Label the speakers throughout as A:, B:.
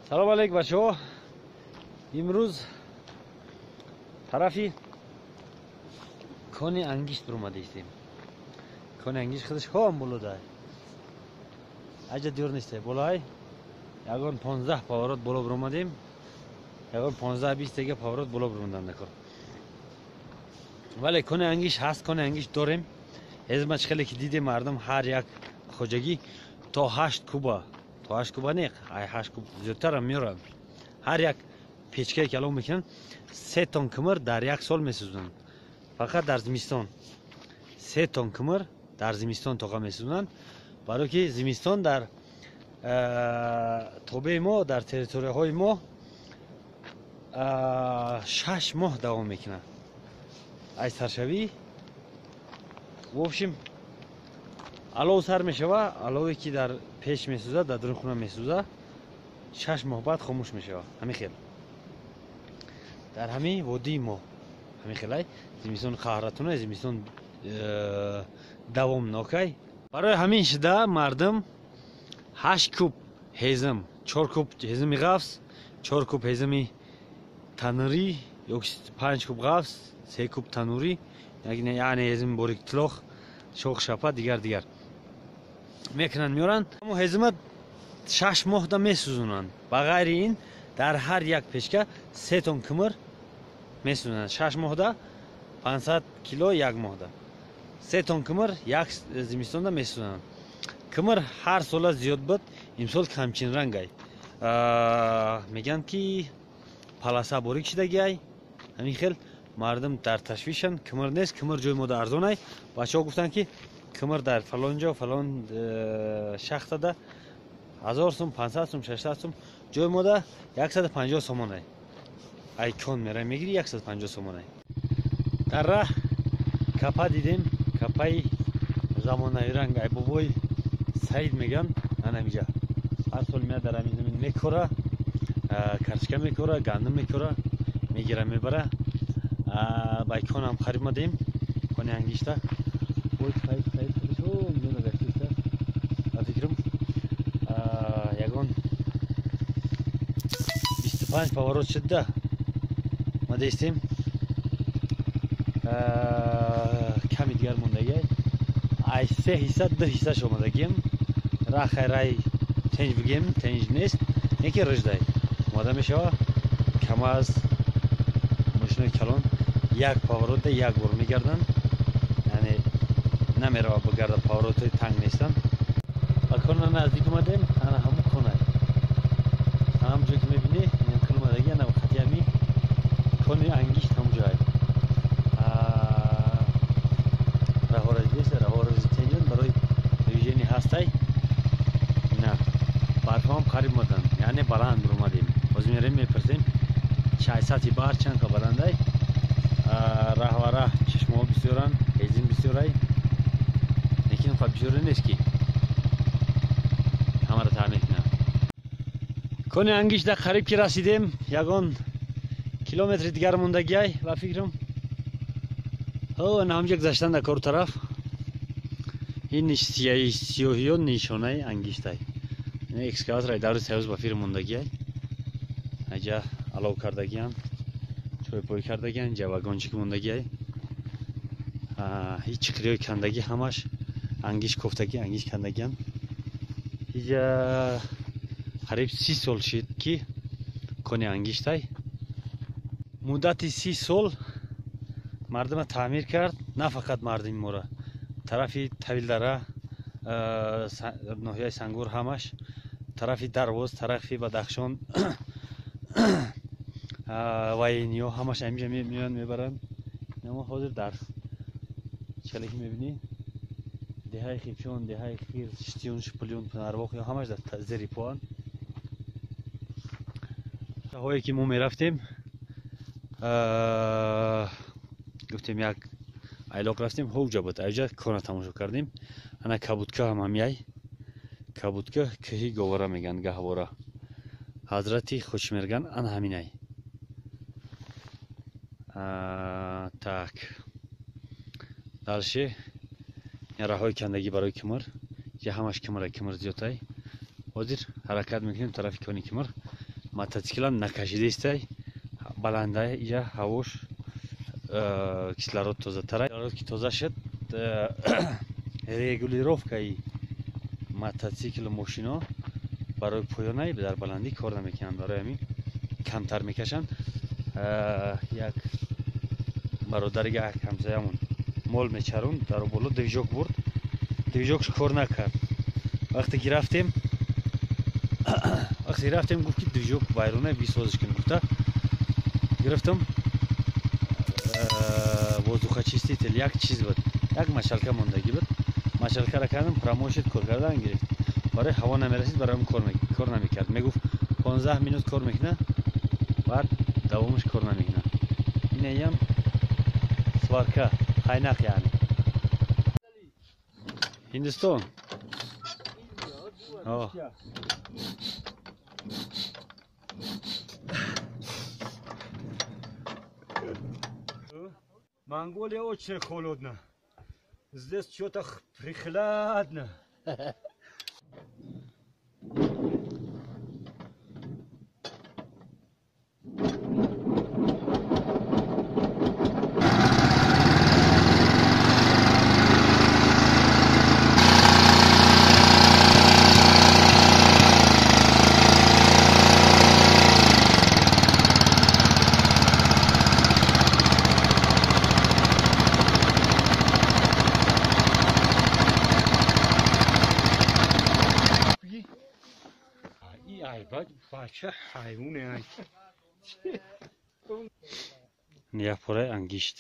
A: Салом алейк, бачаҳо. Имрӯз тарафи кони ангишт биромада истем. Кони ангишт худаш ҳом болодай, аҷа дюр нестай, болай ягон 15 поворот боло биромадем, ягон 15-20 тега поворот боло биромадан накор. Вале кони ангишт ҳаст, кони ангишт дорем. Ҳезма чӣ хеле ки дидем, мардум ҳар як хоҷагӣ то 8 куба, то 8 куба не, ай 8 куб зиёдтарам меоранд. Ҳар як печкае ки алов мекунанд, 3 тон кимир дар як сол месӯзонанд. Фақат дар зимистон 3 тон кимир дар зимистон тоқа месӯзонанд, барое ки зимистон дар тобеи мо, дар территорияҳои мо 6 моҳ давом мекунад ай саршавӣ. В общем, алов сар мешава, алове ки дар пеш месӯзад, дар дуруни хона месӯзад, 6 моҳ баъд хомӯш мешавад. Ҳамин хел дар ҳамин водии мо ҳамин хелай зимистон қаҳратунай, зимистон давомнокай. Барои ҳамин шуда мардум 8 куб ҳезм, 4 куб ҳезми ғафс, 4 куб ҳезми танурӣ ё 5 куб ғафс, 3 куб танурӣ, яъне ҳезми борик, тилоқ, шох, шапа, дигар дигар мекунанд, меоранд. Аммо ҳезма 6 моҳда месӯзонанд. Ба ғайри ин дар ҳар як печка 3 тон кимир месӯзонанд. 6 моҳда 500 кило, як моҳда 3 тон кимир як зимистонда месӯзонанд. Кимир ҳар сола зиёд буд, имсол камчинрангай. Мегӯянд ки полоса борик шидагиай. Ҳамин хел мардум дар ташвишанд, кимир нест, кимир ҷои мода арзонай. Бачаҳо гуфтанд, ки кимир дар фалон ҷо, фалон шахтада 1000 сум, 500 сум, 600 сум, ҷои мода 150 сомонай. Ай кон мерай мегири, 150 сомонай. Дар раҳ капа дидем, капаи замонави ранг, ай бобои Саид мегӯянд. Анамиҷа ҳар сол меяд, дар ҳамин замин мекора, карчка мекора, гандум мекора, мегира, мебара. Ба конам қариб омадем, кони ангишта. Бой Саид, Саид худаш гаштиста. Ба фикрам, ягон 25 поворот шудда омадаистем, ками дигар мондагиай. Ай се ҳисса ду ҳиссаш омадагием. Раҳ хай рай тенҷ бигем, тенҷ нест, неки рыждай омада мешава. КамАЗ, мошинои калон як поворотда як бор мегарданд, яъне намерава бигарда, поворотҳои танг нестанд. Ба кона наздик омадем. Ана ҳамун конай, ҳам ҷое ки мебинӣ, хел омадаги. Ана хати ҳами кони ангишт ҳамун ҷой. Раҳора дидеста, раҳора тенҷан барои движение ҳастай. На барфҳоам қариб омаданд, яъне баланд омадем. Ҳозир мерем, мепурсем, чай сатҳи баҳр чанд ка баландай. Раҳ ва раҳ чашмаҳо бисёранд, ҳезим бисёрай, лекин қа бисёре нест, ки ҳамаро таъмин кунад. Кони ангишта қариб ки расидем, ягон километри дигар мондагиай ба фикрам. На ҳамҷа гузаштан дар кору тараф. Ин сиёҳиё нишонаи ангиштай. Экскаватор даври союз ба фикр мондагиай. Аҷа алов кардагиан, чойпой кардагиан, ҷа вагончик мондагиай. Ҳеҷ чиқириҳои кандагӣ ҳамаш ангишт кофтагӣ, ангишт кандагиан. Иҷа қариб 30 сол шид, ки кони ангиштай. Муддати 30 сол мардума таъмир кард, на фақат мардуми мора, тарафи Тавилдара, ноҳияи Сангур ҳамаш, тарафи Дарвоз, тарафи Бадахшон, вайниё ҳамаш амиҷа меоянд, мебаранд. Мо ҳозир дар чале ки мебинӣ, деҳаи Хибшон, деҳаи Хир, Штиюн, Шипулюн, Пунарвоқ ё ҳамаш дар зери поанд. Ҳое ки мо мерафтем, гуфтем, як айлоқ рафтем, ҳовҷа буд, айҷа кона тамошо кардем. Ана кабудка ҳам ҳамяй, кабудка, кӯҳи Говора мегӯянд, гаҳвора ҳазрати Хучмерган ана ҳаминай. Так, дальше раҳҳои кандагӣ барои кимир, ҷа ҳамаш кимира, кимир зиёдтай. Ҳозир ҳаракат мекунем тарафи кони кимир. Мотоциклам накашидаистай, баландай ija ҳавош кислород тозатара. Кислород ки тоза шуд, регулировкаи мотоциклу мошино барои поёнай дар баландӣ кор намекунанд, барои ҳамин камтар мекашанд. Як бародари як ҳамсоямон мол мечаронд, дар боло движок бурд, движокш кор накард. Вақте ки рафтем, гуфт ки движок вайрона, бисозиш кун гуфта. Гирифтам воздухоочиститель, як чиз буд, як машалка мондагӣ буд. Машалкара кардам, промой шид, кор кардан гирифт. Барои ҳаво намерасид, барои кор намекард. Мегуфт 15 минут кор мекунад, баъд давомаш кор намекунад. Инаям сварка, қайнақ яъне. Ҳиндустон.
B: Монголия очень холодно. Здесь что-то прохладно. Бача ҳайвоне ай.
A: Як пораи ангишт.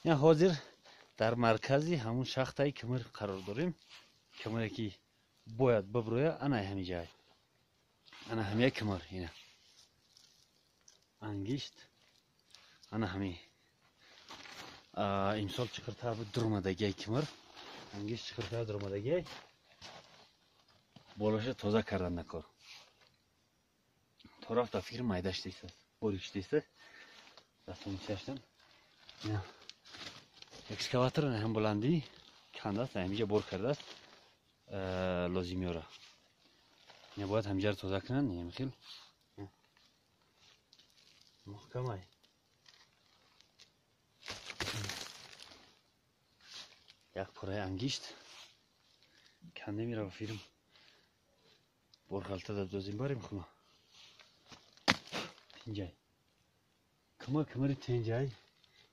A: Ҳозир дар маркази ҳамун шахтаи кимир қарор дорем. Кимире ки бояд биброя, ана ҳамин ҷай. Ана ҳамия кимир, ина ангишт, ана ҳами имсол чиқиртар буд дуромадагиай кимир, ангишт чиқиртар дуромадагиай, болоша тоза кардан накор. То рафта фикр майда шудааст, борик шудааст. Дастон чаштан. Ина экскаватор ҳам баландӣ кандааст, ҳаминҷа бор кардааст лозимиёра. Не бояд ҳамҷаро тоза кунанд, хел муҳкамай. Як пораи ангишт канда мерава фирм. Борхалта дадозим барем хума. Тинҷай. Кимир кимири тинҷай.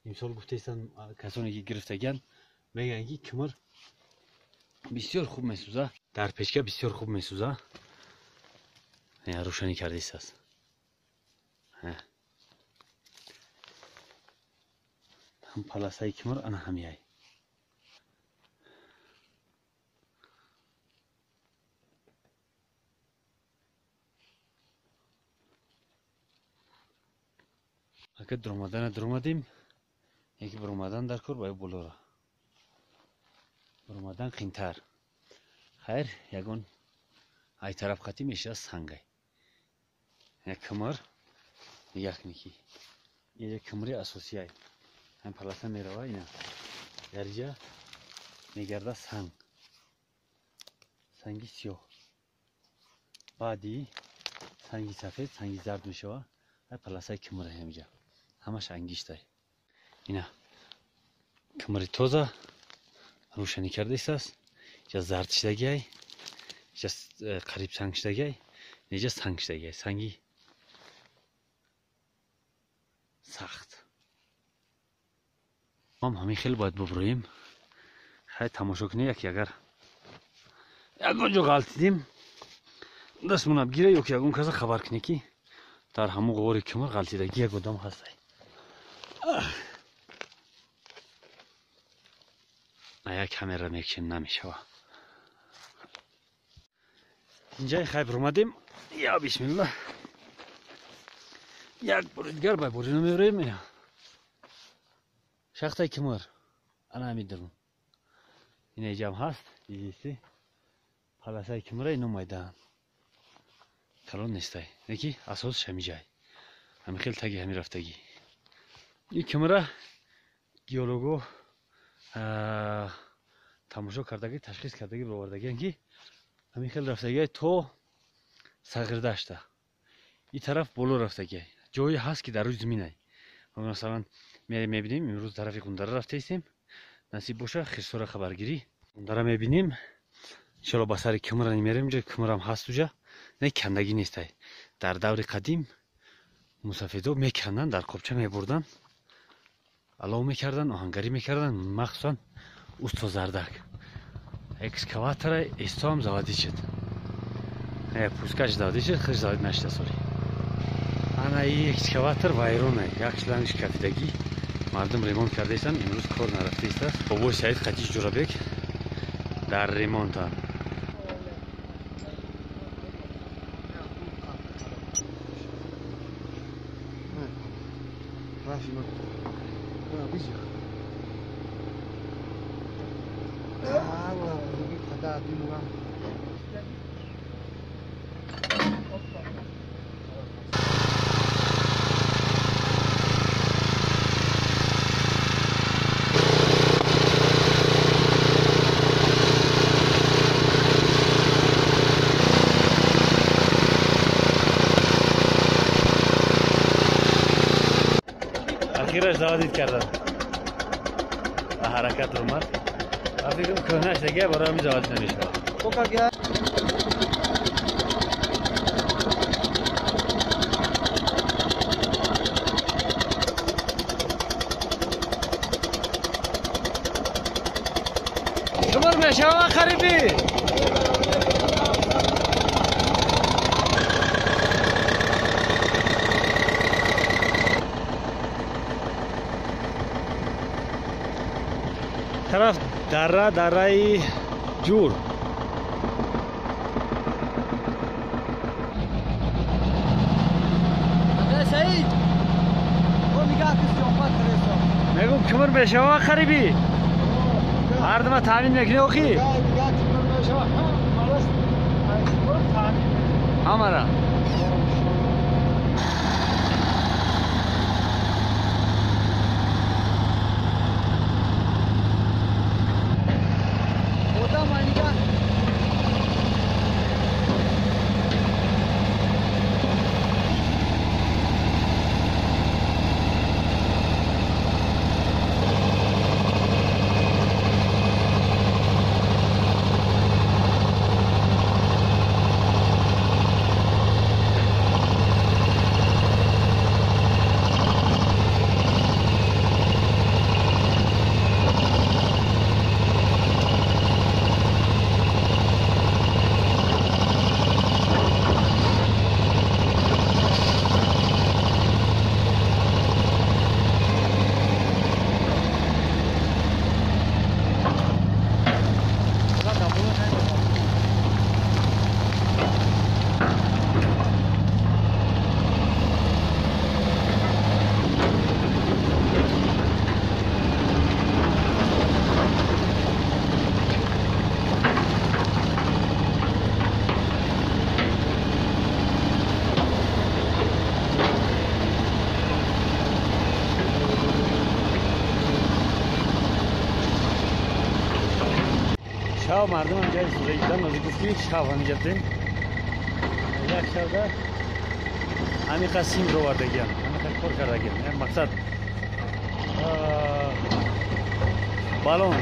A: Имсол гуфтаистанд касоне ки гирифтагиянд, мегӯянд ки кимир бисёр хуб месӯза. Дар печка бисёр хуб месӯза. Рӯшанӣ кардааст. Ҳам паласаи кимир ана ҳамияй. Ака дуромадана дуромадем, яке баромадан дар кор ба болора. Баромадан қинтар. Хайр, ягон ай тараф қатӣ мешавад сангай. Як кимир, як ники. Ин кимири асосиай. Ҳам паласа мерава ина. Дарҷа мегарда санг. Санги сиёҳ. Баъди санги сафед, санги зард мешава. Ай паласаи кимир ҳамҷа. Ҳамаш ангиштай. Ина кимири тоза рӯшанӣ кардааст. Иҷа зард шудагиай. Иҷа қариб санг шудагиай. Иҷа санг шудагиай. Санги сахт. Ҳам ҳамин хел бояд бубурем. Хай тамошо кунед, яке агар ягон ҷо ғалтидем, дастмона бигира ё ки ягон каса хабар кунед ки дар ҳамун ғори кимир ғалтидагӣ як одам ҳастай. Як камера мекшем намешава. Инҷаи хай буромадем. Я бисмилла. Як бори дигар ба борино мебарем. Шахтаи кимир. Ана ҳамин дарун. Ина иҷам ҳаст, дидисти. Паласаи кимира ино майдаанд. Калон нестай. Неки асосш ҳамиҷай. Ҳами хел таги ҳами рафтагӣ. Ин кимра геолого тамошо кардагӣ, ташхис кардагӣ баровардагиан ки ҳамин хел рафтагиай то Сағирдашта. Ин тараф боло рафтагиай. Ҷое ҳаст ки дар рӯи заминай. Масалан мебинем имрӯз тарафи Ғундара рафтаистем. Насиб боша хирсора хабаргирӣ. Ғундара мебинем. Иншоалло ба сари кимра мерем, ҷо кимрам ҳаст уҷа. Не кандагӣ нестай. Дар даври қадим мусафедо меканданд, дар қобча мебурданд, алов мекарданд, оҳангарӣ мекарданд, махсусан усто Зардак. Экскаватора эстоам заводӣ шуд. Пускаш заводӣ шуд, хиш заводӣ нашуда соли. Ана и экскаватор вайрона, як шлангш кафидагӣ. Мардум ремонт кардаистанд, имрӯз кор нарафтаистааст. Бобои Саид Қатиш Ҷурабек дар ремонтанд. Ахираш заводид кардан. Ба ҳаракат омад. Фикрам кӯҳнаш дига барои ҳамин заводид намешавад. Кимр мешава қарибӣ? Тараф дара, дараи ҷур. Мегум кимр мешава қарибӣ? Мардума таъмин мекунӣ охи? Ҳамара. Шав мардум ҳамҷа истодагидан озӣ гуфт ки шав ҳамиҷа будем. Як шавда ҳамиқа сим ровардагиам, ҳамиқа кор кардагиам. Мақсад балон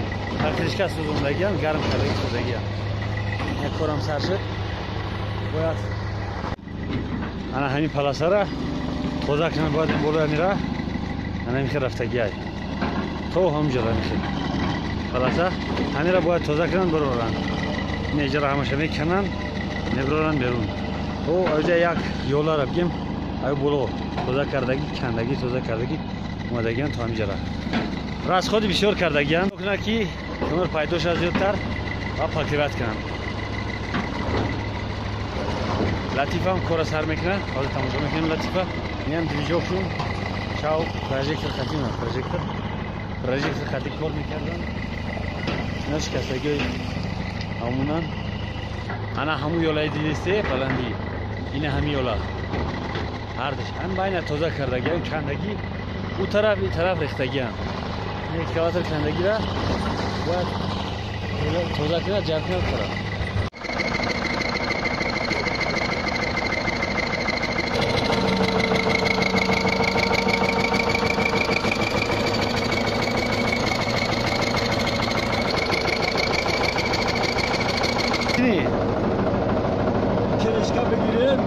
A: покрышка сӯзондагиам, гарм кардаги сӯзагиам. Як корам сар шуд. Бояд ана ҳамин паласара тоза кунам, бояд ин болоя мера ана ҳамин хел рафтагиай. То ҳамҷа ҳамин паласа ҳамира бояд тоза кунанд, бироранд. Ин иҷара ҳамаша мекананд, мебироранд берун. То аҷа як ёлара бигем, аю боло тоза кардагӣ, кандагӣ, тоза кардагӣ омадагиан то ҳамиҷара. Расходи бисёр кардагиан. Кунад ки кӯмир пайдо шавад зиёдтар ва покриват кунанд. Латифам кора сар мекунад. Ҳозир тамошо мекунем Латифа. Инам движокшун. Шав прожектор хатима, прожектор. Прожектор хати кор мекарданд. Ино шикастагиҳои ҳамунанд. Ана ҳамун ёлаи дидисте баландӣ. Ина ҳами ёла ҳардаш ҳам байна тоза кардагиам, кандагӣ у тараф и тараф рехтагиам. Ин экскаватор кандагира бояд тоза кунад, ҷар кунад тараф.
B: Крышка бигирем.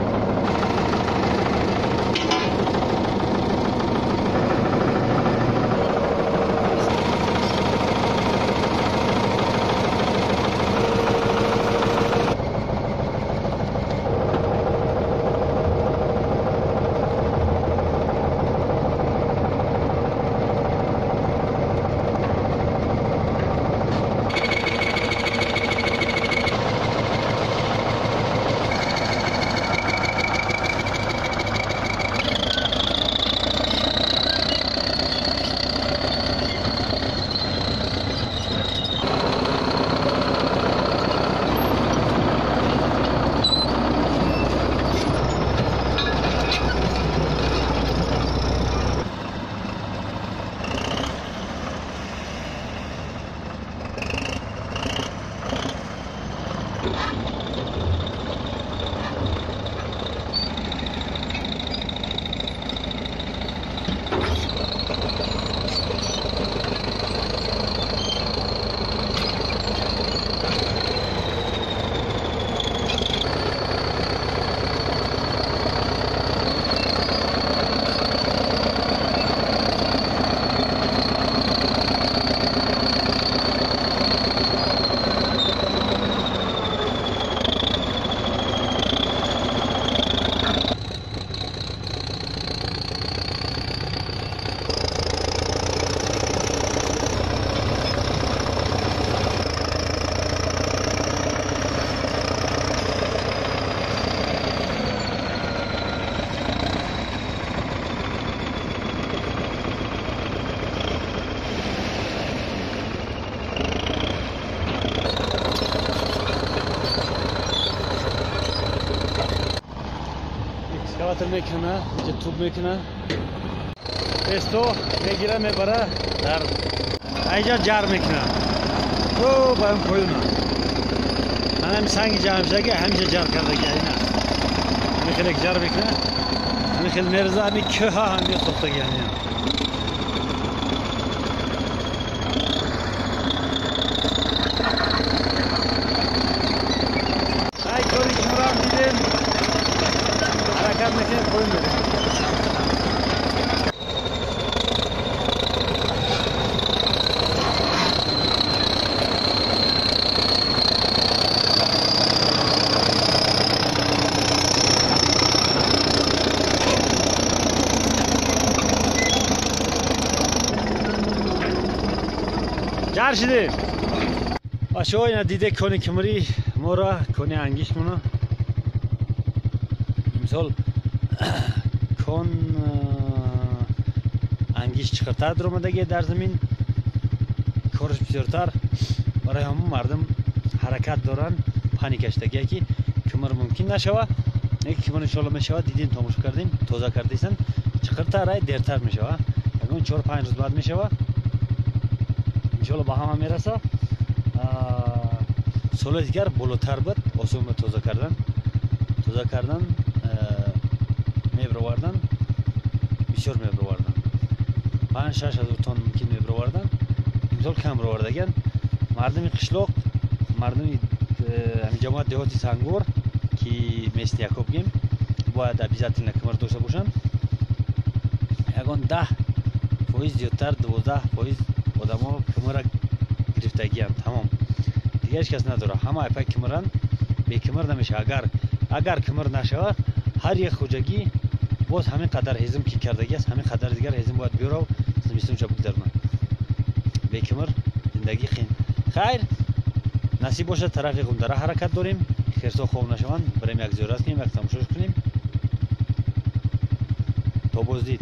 A: Экскаватор мекуна, инҷа туб мекуна, песто мегира, мебара, дар айҷа ҷар мекуна. О, ба ин поёна. Ҳамин санги ҷамъшаги ҳамиша ҷар кардаги ина. Ҳамин хеле ҷар мекуна, ҳамин хел мерза, ҳамин кӯҳа ҳамин сохтаги ҳамин. Ай кори кимрам дидем. Ҳаракат мекунем, поён мерем. Ҷар шидем. Бачаҳо, ина диде кони кимри мора, кони ангишмона. Мисол кон ангиш чиқиртар дуромадаги дар замин, кораш бисёртар. Барои ҳамон мардум ҳаракат доранд, паника шудагия ки кимир мумкин нашава. Ки кимир иншоалло мешава, дидем, тамошо кардем, тоза кардисан, чиқиртар ай дертар мешава. Ягон 4-5 рӯз баъд мешава. Иншоалло ба ҳама мераса. Соли дигар болотар буд, осон буд тоза кардан. Тоза кардан, мебировардан, бисёр мебировардан. 5-6 ҳазор тонн мумкин мебировардан. Имсол кам бировардаган. Мардуми қишлоқ, мардуми ҳамин ҷамоат деҳоти Сангвор, ки местни якоб гем, бояд обязательно кимир дошта бошанд. Ягон 10% зиёдтар, 12% одамо кимира гирифтагианд, тамом. Дигар ҳеҷ кас надорад. Ҳама айпай кимиранд, бекимир намешавад. Агар кимир нашавад, ҳар як хоҷагӣ боз ҳамин қадар ҳезим ки кардагӣ аст, ҳамин қадар дигар ҳезим бояд биёрав, зимистонча бигзаронад. Бекимир зиндагӣ қин. Хайр, насиб бошад, тарафи Ғундара ҳаракат дорем. Хирсо хоб нашаванд, барем як зиёрат кунем, як тамошош кунем. То боздид.